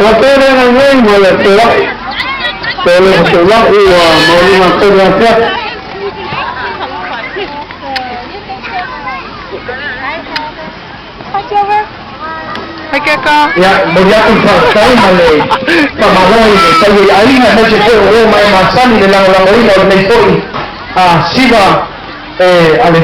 Faapea le agaga ma le feoai, pe le feoai ua maualuga tele afiafi. Ia, e momoli atu le faafetai ma le faamalo i le paia i aiga aemaise foi o e ma e masani i le lagolagoina o lenei foi siva a le.